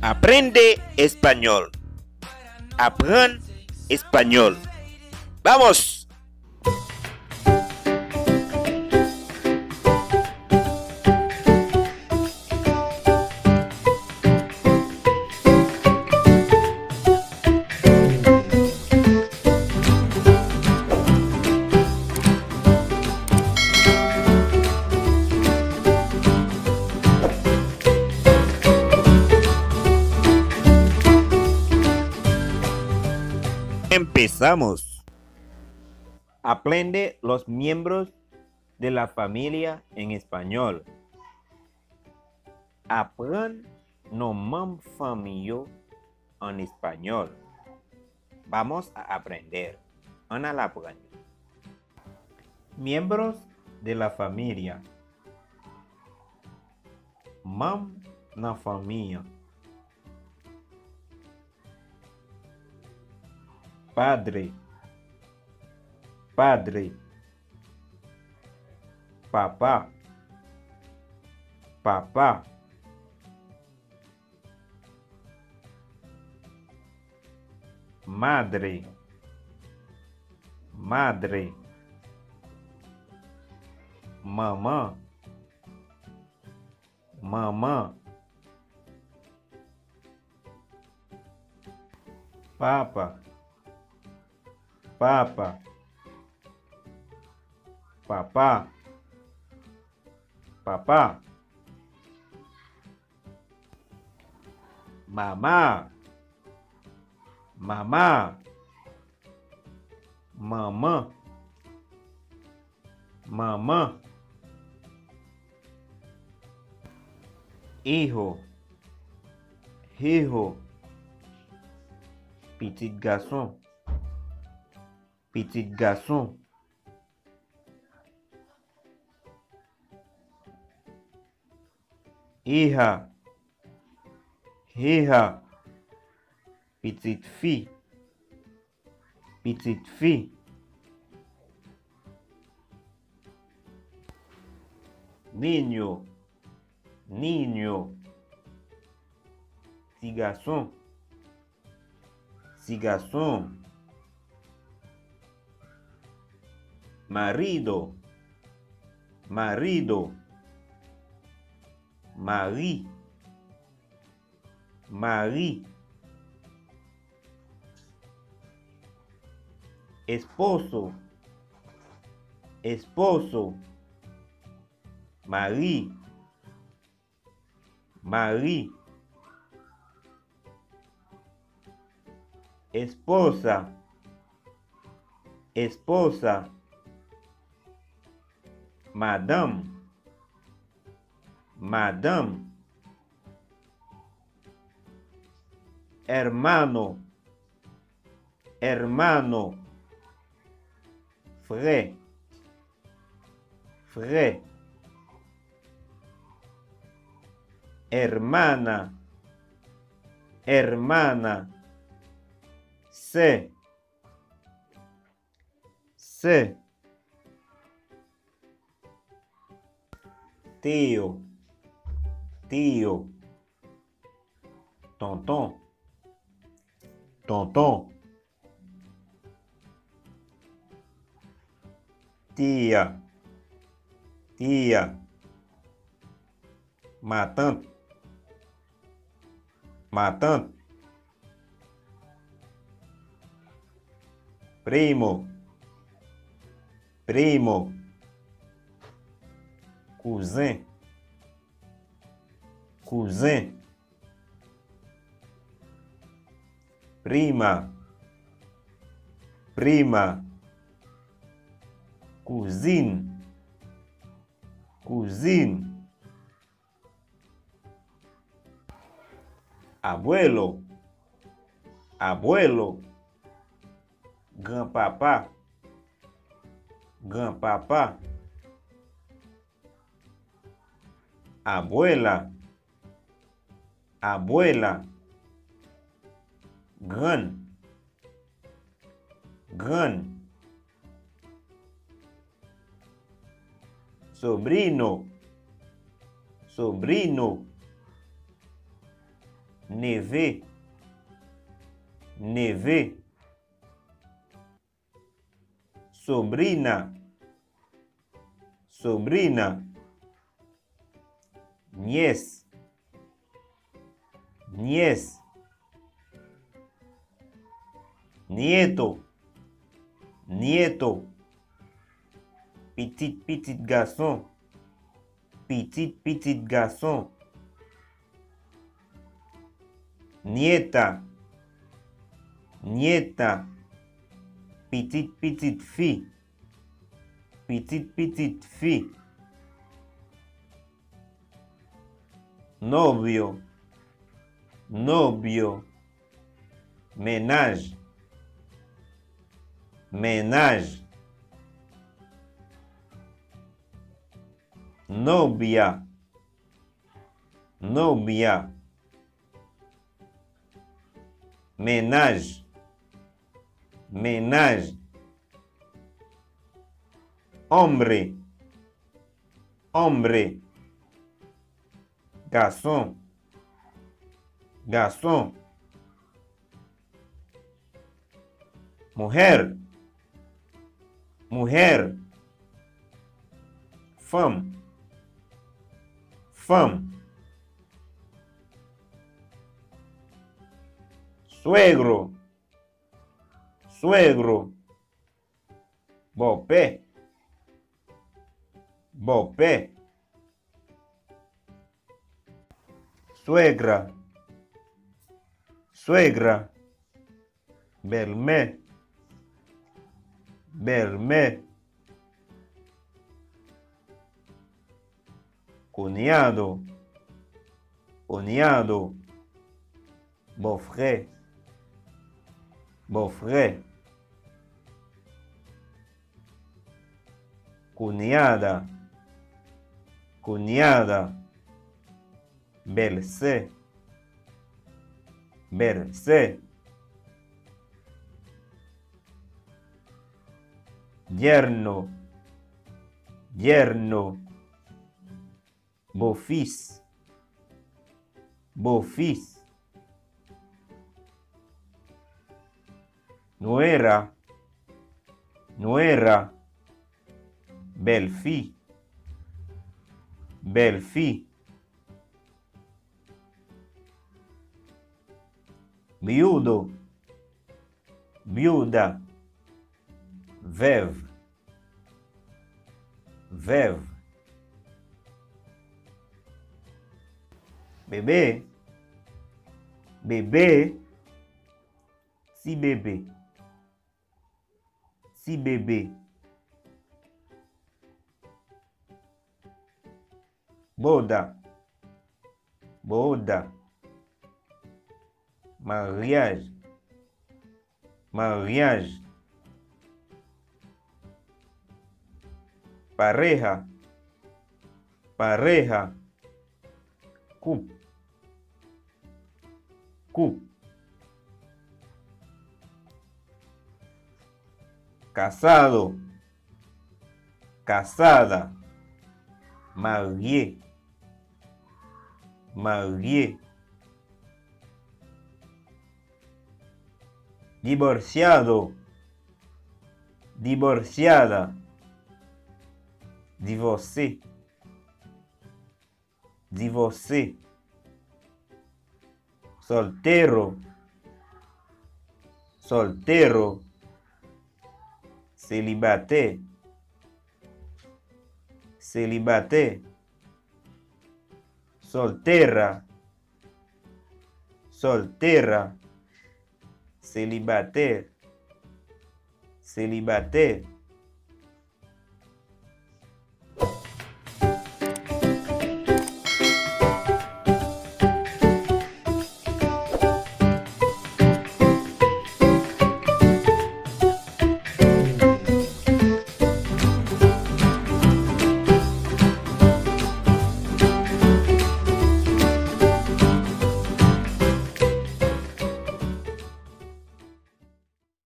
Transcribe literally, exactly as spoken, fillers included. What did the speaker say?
Aprende español. Aprann espanyòl. Vamos! Empezamos. Aprende los miembros de la familia en español. Aprann non manm fanmi yo an espanyòl. Vamos a aprender. Ann al aprann. Miembros de la familia. Manm nan fanmi an. Padre. Padre. Papa. Papa. Madre. Madre. Manman. Manman. Papa. Papa. Papa. Papa. Mama. Mama. Manman. Manman. Hijo. Hijo. Pitit gason. Pitit gason. Hija. Hija. Pitit fi. Pitit fi. Niño. Niño. Ti gason. Ti gason. Marido. Marido. Mari. Mari. Esposo. Esposo. Mari. Mari. Esposa. Esposa. Madanm. Madanm. Hermano. Hermano. Frè. Frè. Hermana. Hermana. Sè. Sè. Tío. Tío. Tonton. Tonton. Tía. Tía. Matant. Matant. Primo. Primo. Kouzen. Kouzen. Prima. Prima. Kouzin. Kouzin. Abuelo. Abuelo. Granpapa. Granpapa. Abuela. Abuela. Grann. Grann. Sobrino. Sobrino. Neve. Neve. Sobrina. Sobrina. Nyès. Nyès. Nieto. Nieto. Pitit pitit gason. Pitit pitit gason. Nieta. Nieta. Pitit pitit fi. Pitit pitit fi. Novio. Novio. Mennaj. Mennaj. Novia. Novia. Mennaj. Mennaj. Hombre. Hombre. Gason. Gason. Mujer. Mujer. Fanm. Fanm. Suegro. Suegro. Bòpè. Bòpè. Suegra. Suegra. Bèlmè. Bèlmè. Cuñado. Cuñado. Bòfrè. Bòfrè. Cuñada. Cuñada. Bèlsè. Bèlsè. Yerno. Yerno. Bofis. Bofis. Nuera. Nuera. Bèlfi. Bèlfi. Viudo. Viuda. Vèv. Vèv. Bebe. Bebe. Ti bebe. Ti bebe. Boda. Boda. Maryaj. Maryaj. Pareja. Pareja. Koup. Koup. Casado. Casada. Marye. Marye. Divorciado. Divorciada. Divòse. Divòse. Soltero. Soltero. Selibatè. Selibatè. Soltera. Soltera. Selibatè. Selibatè.